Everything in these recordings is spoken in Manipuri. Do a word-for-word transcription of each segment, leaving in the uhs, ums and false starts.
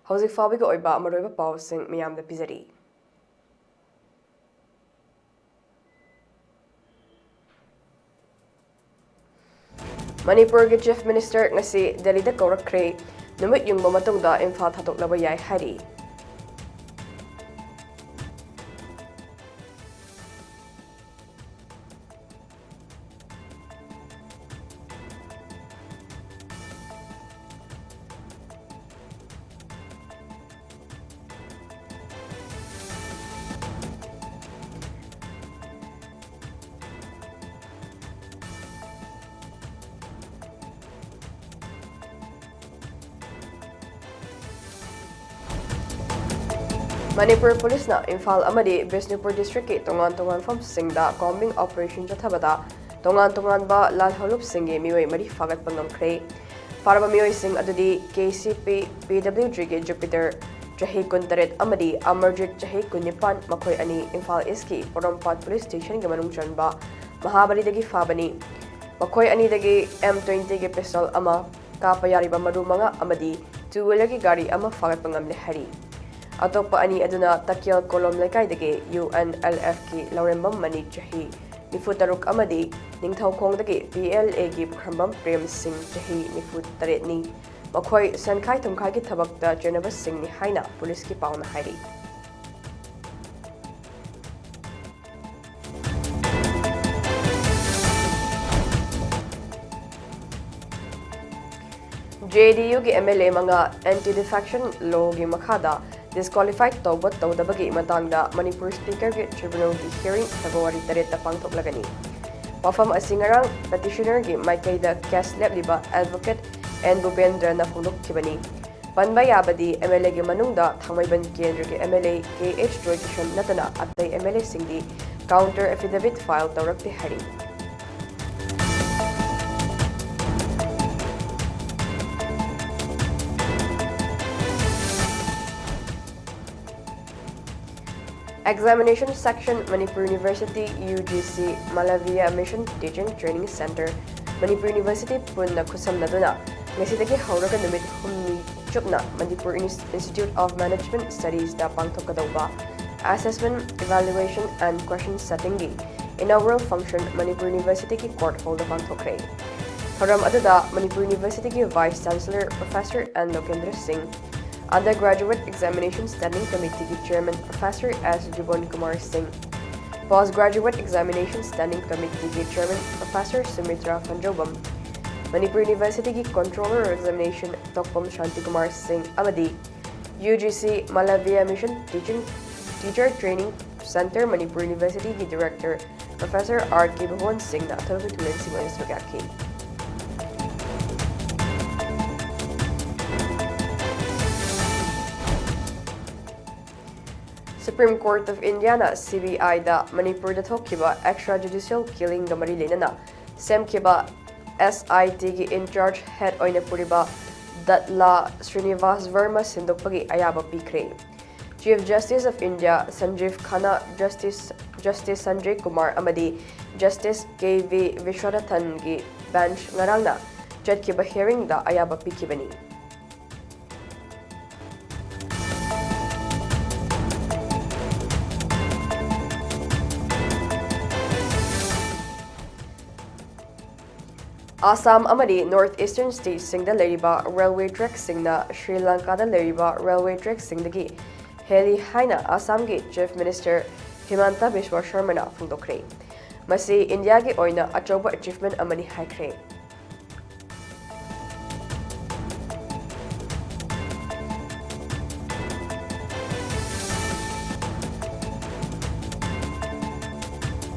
ꯍꯧꯖꯤꯛ ꯐꯥꯎꯕꯒꯤ ꯑꯣꯏꯕ ꯃꯔꯨꯑꯣꯏꯕ ꯄꯥꯎꯁꯤꯡ ꯃꯌꯥꯝꯗ ꯄꯤꯖꯔꯤ꯫ ꯃꯅꯤꯄꯨꯔꯒꯤ Chief Minister ꯉꯁꯤ ꯗꯦꯜꯂꯤꯗ ꯀꯧꯔꯛꯈ꯭ꯔꯦ꯫ ꯅꯨꯃꯤꯠ ꯌꯨꯡꯕ ꯃꯇꯨꯡꯗ ꯏꯝꯐꯥꯜ ꯊꯥꯗꯣꯛꯂꯕ ꯌꯥꯏ ꯍꯥꯏꯔꯤ꯫ ꯃꯅꯤꯄꯨꯔ ꯄꯨꯂꯤꯁꯅ ꯏꯝꯐꯥꯜ ꯑꯃꯗꯤ ꯕꯤꯁꯅꯨꯄꯨꯔ ꯗꯤꯁꯇ꯭ꯔꯤꯛꯀꯤ ꯇꯣꯉꯥꯟ ꯇꯣꯉꯥꯟꯕ ꯃꯐꯝꯁꯤꯡꯗ combing operation ꯆꯠꯊꯕꯗ ꯇꯣꯉꯥꯟ ꯇꯣꯉꯥꯟꯕ ꯂꯥꯜꯍꯧꯂꯨꯞꯁꯤꯡꯒꯤ ꯃꯤꯑꯣꯏ ꯃꯔꯤ ꯐꯥꯒꯠꯄ ꯉꯝꯈ꯭ꯔꯦ꯫ ꯐꯥꯔꯕ ꯃꯤꯑꯣꯏꯁꯤꯡ ꯑꯗꯨꯗꯤ ꯀꯦ ꯁꯤ ꯄꯤ, ꯄꯤ ꯗꯕ꯭ꯂꯤꯎ ꯖꯤꯒꯤ ꯖꯨꯄꯤꯇꯔ, ꯆꯍꯤ ꯀꯨꯟꯇꯔꯦꯠ, ꯑꯃꯗꯤ ꯑꯃꯔꯖꯤꯠ, ꯆꯍꯤ ꯀꯨꯟꯅꯤꯄꯥꯟ, ꯃꯈꯣꯏ ꯑꯅꯤ ꯏꯝꯐꯥꯜ ꯏꯁꯀꯤ ꯄꯣꯔꯣꯝꯄꯥꯠ ꯄꯨꯂꯤꯁ ꯁ꯭ꯇꯦꯁꯟꯒꯤ ꯃꯅꯨꯡ ꯆꯟꯕ ꯃꯍꯥꯕꯂꯤꯗꯒꯤ ꯐꯥꯕꯅꯤ꯫ ꯃꯈꯣꯏ ꯑꯅꯤꯗꯒꯤ ꯑꯦꯝ ꯇ꯭ꯋꯦꯟꯇꯤꯒꯤ ꯄꯤꯁꯇꯣꯜ ꯑꯃ, ꯀꯥꯞꯄ ꯌꯥꯔꯤꯕ ꯃꯔꯨ ꯃꯉꯥ ꯑꯃꯗꯤ two wheelerꯒꯤ ꯒꯥꯔꯤ ꯑꯃ ꯐꯥꯒꯠꯄ ꯉꯝꯂꯦ ꯍꯥꯏꯔꯤ꯫ ꯑꯇꯣꯞꯄ ꯑꯅꯤ ꯑꯗꯨꯅ ꯇꯛꯌꯦꯜ ꯀꯣꯂꯣꯝ ꯂꯩꯀꯥꯏꯗꯒꯤ ꯌꯨ ꯑꯦꯟ ꯑꯦꯜ ꯑꯦꯐꯀꯤ ꯂꯧꯔꯦꯝꯕꯝ ꯃꯅꯤ, ꯆꯍꯤ ꯅꯤꯐꯨ ꯇꯔꯨꯛ, ꯑꯃꯗꯤ ꯅꯤꯡꯊꯧꯈꯣꯡꯗꯒꯤ ꯄꯤ ꯑꯦꯜ ꯑꯦꯒꯤ ꯄꯨꯈ꯭ꯔꯝꯕꯝ ꯄ꯭ꯔꯦꯝ ꯁꯤꯡ, ꯆꯍꯤ ꯅꯤꯐꯨ ꯇꯔꯦꯠꯅꯤ꯫ ꯃꯈꯣꯏ ꯁꯦꯟꯈꯥꯏ ꯊꯨꯝꯈꯥꯏꯒꯤ ꯊꯕꯛꯇ ꯆꯦꯟꯅꯕꯁꯤꯡꯅꯤ ꯍꯥꯏꯅ ꯄꯨꯂꯤꯁꯀꯤ ꯄꯥꯎꯅ ꯍꯥꯏꯔꯤ꯫ ꯖꯦ ꯗꯤ ꯌꯨꯒꯤ ꯑꯦꯝ ꯑꯦꯜ ꯑꯦ ꯃꯉꯥ anti defection lawꯒꯤ ꯃꯈꯥꯗ disqualify ꯇꯧꯕ ꯇꯧꯗꯕꯒꯤ ꯃꯇꯥꯡꯗ ꯃꯅꯤꯄꯨꯔ Speakerꯒꯤ tribunalꯒꯤ hearing February ꯇꯔꯦꯠꯇ ꯄꯥꯡꯊꯣꯛꯂꯒꯅꯤ꯫ ꯋꯥꯐꯝ ꯑꯁꯤ ꯉꯔꯥꯡ petitionerꯒꯤ ꯃꯥꯏꯀꯩꯗ case ꯂꯦꯞꯂꯤꯕ Advocate ꯑꯦꯟ ꯚꯨꯄꯦꯟꯗ꯭ꯔꯅ ꯐꯣꯡꯗꯣꯛꯈꯤꯕꯅꯤ꯫ ꯄꯟꯕ ꯌꯥꯕꯗꯤ, ꯑꯦꯝ ꯑꯦꯜ ꯑꯦꯒꯤ ꯃꯅꯨꯡꯗ ꯊꯥꯡꯃꯩꯕꯟ ꯀꯦꯟꯗ꯭ꯔꯒꯤ M L A K H Joykishan ꯅꯠꯇꯅ ꯑꯇꯩ ꯑꯦꯝ ꯑꯦꯜ ꯑꯦꯁꯤꯡꯗꯤ counter affidavit file ꯇꯧꯔꯛꯇꯦ ꯍꯥꯏꯔꯤ꯫ Examination Section, Manipur University, U G C, Malaviya Mission Teaching Training Centre, Manipur University ꯄꯨꯟꯅ ꯈꯨꯠꯁꯝꯅꯗꯨꯅ ꯉꯁꯤꯗꯒꯤ ꯍꯧꯔꯒ ꯅꯨꯃꯤꯠ ꯍꯨꯝꯅꯤ ꯆꯨꯞꯅ Manipur Institute of Management Studiesꯇ ꯄꯥꯡꯊꯣꯛꯀꯗꯧꯕ Assessment, Evaluation and Question Settingꯒꯤ inaugural function Manipur Universityꯒꯤ court hallꯗ ꯄꯥꯡꯊꯣꯛꯈ꯭ꯔꯦ꯫ ꯊꯧꯔꯝ ꯑꯗꯨꯗ Manipur Universityꯒꯤ Vice Chancellor Professor N ꯂꯣꯀꯦꯟꯗ꯭ꯔ ꯁꯤꯡ, Undergraduate Examination Standing Committeeꯒꯤ Chairman Professor S ꯖꯨꯕꯣꯟ Kumar ꯁꯤꯡ, Postgraduate Examination Standing Committeeꯒꯤ Chairman Professor ꯁꯨꯃꯤꯇ꯭ꯔꯥ ꯐꯟꯖꯧꯕꯝ, Manipur Universityꯒꯤ Controller of Examination ꯇꯣꯛꯄꯝ Shantikumar ꯁꯤꯡ ꯑꯃꯗꯤ UGC Malaviya Mission Teaching, Teacher Training Centre Manipur Universityꯒꯤ Director Professor R ꯀꯦ ꯚꯨꯕꯟ ꯁꯤꯡꯅ ꯊꯕꯛꯀꯤ ꯊꯧꯔꯝꯁꯤꯡ ꯑꯣꯏꯅ ꯁꯔꯨꯛ ꯌꯥꯈꯤ꯫ Supreme Court of Indiaꯅ CBIꯗ ꯃꯅꯤꯄꯨꯔꯗ ꯊꯣꯛꯈꯤꯕ extrajudicial killingꯒ ꯃꯔꯤ ꯂꯩꯅꯅ ꯁꯦꯝꯈꯤꯕ SITꯒꯤ in charge head ꯑꯣꯏꯅ ꯄꯨꯔꯤꯕ ꯗꯠꯂꯥ ꯁ꯭ꯔꯤꯅꯤꯚꯥꯁ ꯚꯔꯃ ꯁꯤꯟꯗꯣꯛꯄꯒꯤ ꯑꯌꯥꯕ ꯄꯤꯈ꯭ꯔꯦ꯫ Chief Justice of India Sanjiv Khanna, Justice, Justice Sanjay Kumar ꯑꯃꯗꯤ Justice ꯀꯦ ꯚꯤ ꯕꯤꯁ꯭ꯋꯥꯅꯥꯊꯟꯒꯤ bench ꯉꯔꯥꯡꯅ ꯆꯠꯈꯤꯕ hearingꯗ ꯑꯌꯥꯕ ꯄꯤꯈꯤꯕꯅꯤ꯫ ꯑꯁꯥꯝ ꯑꯃꯗꯤ North Eastern statesꯁꯤꯡꯗ ꯂꯩꯔꯤꯕ railway trackꯁꯤꯡꯅ ꯁ꯭ꯔꯤ ꯂꯪꯀꯥꯗ ꯂꯩꯔꯤꯕ railway trackꯁꯤꯡꯗꯒꯤ ꯍꯦꯜꯂꯤ ꯍꯥꯏꯅ ꯑꯁꯥꯝꯒꯤ Chief Minister ꯍꯤꯃꯟꯇ ꯕꯤꯁ꯭ꯋ ꯁꯔꯃꯅ ꯐꯣꯡꯗꯣꯛꯈ꯭ꯔꯦ꯫ ꯃꯁꯤ ꯏꯟꯗꯤꯌꯥꯒꯤ ꯑꯣꯏꯅ ꯑꯆꯧꯕ achievement ꯑꯃꯅꯤ ꯍꯥꯏꯈ꯭ꯔꯦ꯫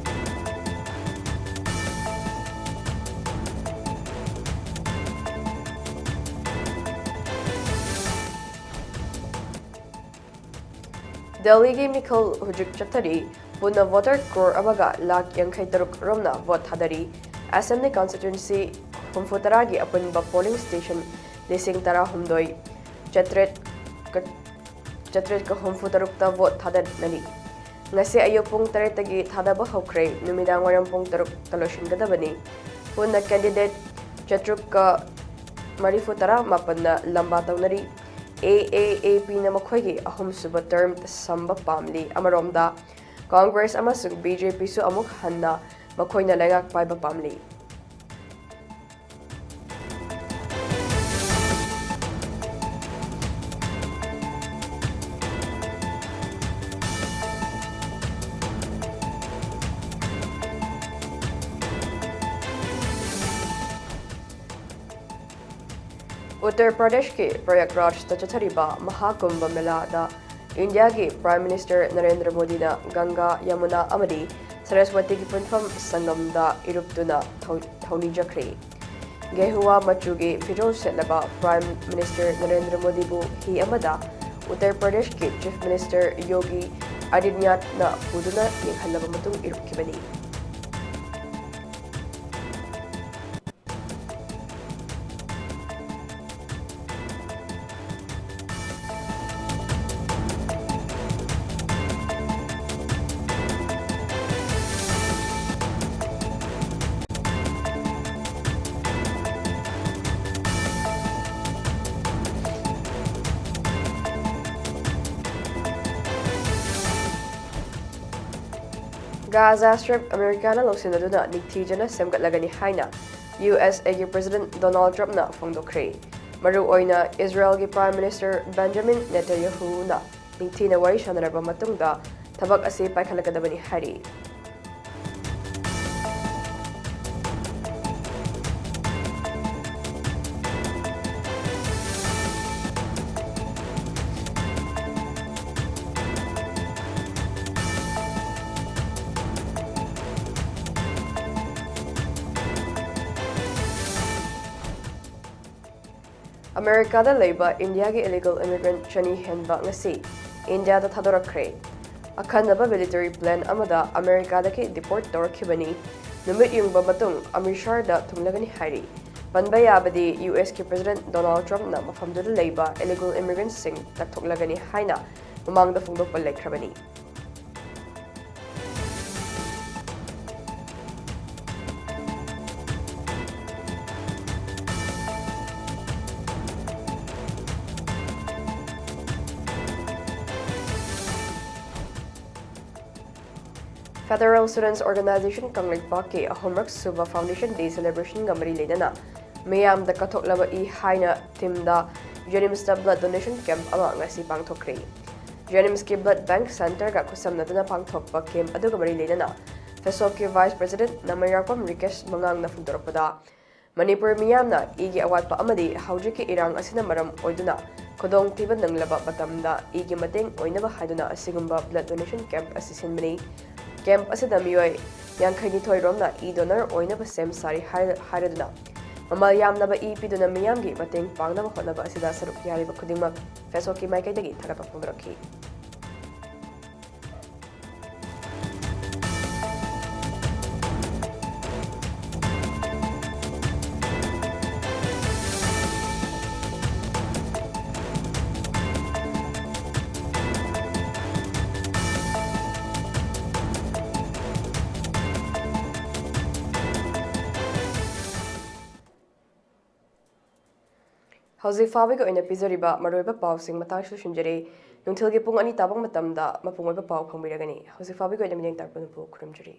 ꯗꯦꯜꯂꯤꯒꯤ ꯃꯤꯈꯜ ꯍꯧꯖꯤꯛ ꯆꯠꯊꯔꯤ꯫ ꯄꯨꯟꯅ voter crore ꯑꯃꯒ ꯂꯥꯈ ꯌꯥꯡꯈꯩ ꯇꯔꯨꯛ ꯔꯣꯝꯅ vote ꯊꯥꯗꯔꯤ꯫ Assembly constituency ꯍꯨꯝꯐꯨ ꯇꯔꯥꯒꯤ ꯑꯄꯨꯟꯕ polling station ꯂꯤꯁꯤꯡ ꯇꯔꯥꯍꯨꯝꯗꯣꯏ ꯆꯥꯇ꯭ꯔꯦꯠ ꯆꯥꯇ꯭ꯔꯦꯠꯀ ꯍꯨꯝꯐꯨ ꯇꯔꯨꯛꯇ vote ꯊꯥꯗꯅꯔꯤ꯫ ꯉꯁꯤ ꯑꯌꯨꯛ ꯄꯨꯡ ꯇꯔꯦꯠꯇꯒꯤ ꯊꯥꯗꯕ ꯍꯧꯈ꯭ꯔꯦ꯫ ꯅꯨꯃꯤꯗꯥꯡ ꯋꯥꯏꯔꯝ ꯄꯨꯡ ꯇꯔꯨꯛꯇ ꯂꯣꯏꯁꯤꯟꯒꯗꯕꯅꯤ꯫ ꯄꯨꯟꯅ candidate ꯆꯥꯇ꯭ꯔꯨꯛꯀ ꯃꯔꯤꯐꯨ ꯇꯔꯥ ꯃꯥꯄꯟꯅ ꯂꯝꯕꯥ ꯇꯧꯅꯔꯤ꯫ ꯑꯦ ꯑꯦ ꯑꯦ ꯄꯤꯅ ꯃꯈꯣꯏꯒꯤ ꯑꯍꯨꯝꯁꯨꯕ ꯇꯔꯝ ꯁꯝꯕ ꯄꯥꯝꯂꯤ꯫ ꯑꯃꯔꯣꯝꯗ, ꯀꯣꯡꯒ꯭ꯔꯦꯁ ꯑꯃꯁꯨꯡ ꯕꯤ ꯖꯦ ꯄꯤꯁꯨ ꯑꯃꯨꯛ ꯍꯟꯅ ꯃꯈꯣꯏꯅ ꯂꯩꯉꯥꯛ ꯄꯥꯏꯕ ꯄꯥꯝꯂꯤ꯫ ꯎꯠꯇꯔ ꯄ꯭ꯔꯗꯦꯁꯀꯤ ꯄ꯭ꯔꯌꯥꯒꯔꯥꯖꯇ ꯆꯠꯊꯔꯤꯕ ꯃꯍꯥꯀꯨꯝꯚ ꯃꯦꯂꯥꯗ ꯏꯟꯗꯤꯌꯥꯒꯤ ꯄ꯭ꯔꯥꯏꯝ ꯃꯤꯅꯤꯁꯇꯔ ꯅꯔꯦꯟꯗ꯭ꯔ ꯃꯣꯗꯤꯅ ꯒꯪꯒꯥ, ꯌꯃꯨꯅꯥ ꯑꯃꯗꯤ ꯁꯔꯁꯋꯇꯤꯒꯤ ꯄꯨꯟꯐꯝ ꯁꯪꯒꯝꯗ ꯏꯔꯨꯞꯇꯨꯅ ꯊꯧ-, ꯊꯧꯅꯤꯖꯈ꯭ꯔꯦ꯫ ꯒꯦꯍꯨꯋꯥ ꯃꯆꯨꯒꯤ ꯐꯤꯖꯣꯜ ꯁꯦꯠꯂꯕ ꯄ꯭ꯔꯥꯏꯝ ꯃꯤꯅꯤꯁꯇꯔ ꯅꯔꯦꯟꯗ꯭ꯔ ꯃꯣꯗꯤꯕꯨ ꯍꯤ ꯑꯃꯗ ꯎꯠꯇꯔ ꯄ꯭ꯔꯗꯦꯁꯀꯤ ꯆꯤꯐ ꯃꯤꯅꯤꯁꯇꯔ ꯌꯣꯒꯤ ꯑꯥꯗꯤꯠꯌꯅꯥꯊꯅ ꯄꯨꯗꯨꯅ ꯌꯦꯡꯍꯜꯂꯕ ꯃꯇꯨꯡ ꯏꯔꯨꯞꯈꯤꯕꯅꯤ꯫ ꯒꯥꯖꯥ ꯁ꯭ꯇ꯭ꯔꯤꯞ ꯑꯃꯦꯔꯤꯀꯥꯅ ꯂꯧꯁꯤꯟꯅꯗꯨꯅ ꯅꯤꯡꯊꯤꯖꯅ ꯁꯦꯝꯒꯠꯂꯒꯅꯤ ꯍꯥꯏꯅ ꯌꯨ ꯑꯦꯁ ꯑꯦꯒꯤ ꯄ꯭ꯔꯦꯁꯤꯗꯦꯟꯠ ꯗꯣꯅꯥꯜꯗ ꯇ꯭ꯔꯝꯞꯅ ꯐꯣꯡꯗꯣꯛꯈ꯭ꯔꯦ꯫ ꯃꯔꯨꯑꯣꯏꯅ ꯏꯖꯔꯦꯜꯒꯤ ꯄ꯭ꯔꯥꯏꯝ ꯃꯤꯅꯤꯁꯇꯔ ꯕꯦꯟꯖꯥꯃꯤꯟ ꯅꯦꯇꯟꯌꯥꯍꯨꯅ ꯅꯤꯡꯊꯤꯅ ꯋꯥꯔꯤ ꯁꯥꯟꯅꯔꯕ ꯃꯇꯨꯡꯗ ꯊꯕꯛ ꯑꯁꯤ ꯄꯥꯏꯈꯠꯂꯛꯀꯗꯕꯅꯤ ꯍꯥꯏꯔꯤ꯫ ꯑꯃꯦꯔꯤꯀꯥꯗ ꯂꯩꯕ ꯏꯟꯗꯤꯌꯥꯒꯤ ꯏꯂꯤꯒꯦꯜ ꯏꯃꯤꯒ꯭ꯔꯦꯟꯠ ꯆꯅꯤ ꯍꯦꯟꯕ ꯉꯁꯤ ꯏꯟꯗꯤꯌꯥꯗ ꯊꯥꯗꯣꯔꯛꯈ꯭ꯔꯦ꯫ ꯑꯈꯟꯅꯕ ꯃꯤꯂꯤꯇꯔꯤ ꯄ꯭ꯂꯦꯟ ꯑꯃꯗ ꯑꯃꯦꯔꯤꯀꯥꯗꯒꯤ ꯗꯤꯄꯣꯔꯠ ꯇꯧꯔꯛꯈꯤꯕꯅꯤ꯫ ꯅꯨꯃꯤꯠ ꯌꯨꯡꯕ ꯃꯇꯨꯡ ꯑꯃ꯭ꯔꯤꯠꯁꯔꯗ ꯊꯨꯡꯂꯒꯅꯤ ꯍꯥꯏꯔꯤ꯫ ꯄꯟꯕ ꯌꯥꯕꯗꯤ, ꯌꯨ ꯑꯦꯁꯀꯤ ꯄ꯭ꯔꯦꯁꯤꯗꯦꯟꯠ ꯗꯣꯅꯥꯜꯗ ꯇ꯭ꯔꯝꯞꯅ ꯃꯐꯝꯗꯨꯗ ꯂꯩꯕ ꯏꯂꯤꯒꯦꯜ ꯏꯃꯤꯒ꯭ꯔꯦꯟꯠꯁꯤꯡ ꯂꯧꯊꯣꯛꯂꯒꯅꯤ ꯍꯥꯏꯅ ꯃꯃꯥꯡꯗ ꯐꯣꯡꯗꯣꯛꯄ ꯂꯩꯈ꯭ꯔꯕꯅꯤ꯫ Federal Students Organization ꯀꯪꯂꯩꯄꯥꯛꯀꯤ ꯑꯍꯨꯝꯔꯛ ꯁꯨꯕ Foundation Day Celebration ꯒ ꯃꯔꯤ ꯂꯩꯅꯅ ꯃꯤꯌꯥꯝꯗ ꯀꯠꯊꯣꯛꯂꯕ ꯏ ꯍꯥꯏꯅ theme ꯗ JNIMS ꯇ blood donation camp ꯑꯃ ꯉꯁꯤ ꯄꯥꯡꯊꯣꯛꯈ꯭ꯔꯦ꯫ JNIMS ꯀꯤ blood bank center ꯒ ꯈꯨꯠꯁꯝꯅꯗꯨꯅ ꯄꯥꯡꯊꯣꯛꯄ camp ꯑꯗꯨꯒ ꯃꯔꯤ ꯂꯩꯅꯅ FASOB ꯀꯤ Vice President ꯅꯃꯩꯔꯥꯛꯄꯝ ꯔꯤꯀꯦꯁ ꯃꯉꯥꯡꯅ ꯐꯣꯡꯗꯣꯔꯛꯄꯗ, ꯃꯅꯤꯄꯨꯔ ꯃꯤꯌꯥꯝꯅ ꯏꯒꯤ ꯑꯋꯥꯠꯄ ꯑꯃꯗꯤ ꯍꯧꯖꯤꯛꯀꯤ ꯏꯔꯥꯡ ꯑꯁꯤꯅ ꯃꯔꯝ ꯑꯣꯏꯗꯨꯅ ꯈꯨꯗꯣꯡꯊꯤꯕ ꯅꯪꯂꯕ ꯃꯇꯝꯗ ꯏꯒꯤ ꯃꯇꯦꯡ ꯑꯣꯏꯅꯕ ꯍꯥꯏꯗꯨꯅ ꯑꯁꯤꯒꯨꯝꯕ blood donation camp ꯑꯁꯤ ꯁꯤꯟꯕꯅꯤ꯫ Camp ꯑꯁꯤꯗ ꯃꯤꯑꯣꯏ ꯌꯥꯡꯈꯩ ꯅꯤꯊꯣꯏ ꯔꯣꯝꯅ ꯏ donor ꯑꯣꯏꯅꯕ ꯁꯦꯝ ꯁꯥꯔꯤ ꯍꯥꯏ-, ꯍꯥꯏꯔꯗꯨꯅ ꯃꯃꯜ ꯌꯥꯝꯂꯕ ꯏ ꯄꯤꯗꯨꯅ ꯃꯤꯌꯥꯝꯒꯤ ꯃꯇꯦꯡ ꯄꯥꯡꯅꯕ ꯍꯣꯠꯅꯕ ꯑꯁꯤꯗ ꯁꯔꯨꯛ ꯌꯥꯔꯤꯕ ꯈꯨꯗꯤꯡꯃꯛ FASOB ꯀꯤ ꯃꯥꯏꯀꯩꯗꯒꯤ ꯊꯥꯒꯠꯄ ꯐꯣꯡꯗꯣꯔꯛꯈꯤ꯫ ꯍꯧꯖꯤꯛ ꯐꯥꯎꯕꯒꯤ ꯑꯣꯏꯅ ꯄꯤꯖꯔꯤꯕ ꯃꯔꯨꯑꯣꯏꯕ ꯄꯥꯎꯁꯤꯡ ꯃꯇꯥꯡꯁꯨ ꯂꯣꯏꯁꯤꯟꯖꯔꯦ꯫ ꯅꯨꯡꯊꯤꯜꯒꯤ ꯄꯨꯡ ꯑꯅꯤ ꯇꯥꯕ ꯃꯇꯝꯗ ꯃꯄꯨꯡ ꯑꯣꯏꯕ ꯄꯥꯎ ꯐꯪꯕꯤꯔꯒꯅꯤ꯫ ꯍꯧꯖꯤꯛ ꯐꯥꯎꯕꯒꯤ ꯑꯣꯏꯅ ꯃꯤꯠꯌꯦꯡ ꯇꯥꯛꯄ ꯅꯄꯨ ꯈꯨꯔꯨꯝꯖꯔꯤ꯫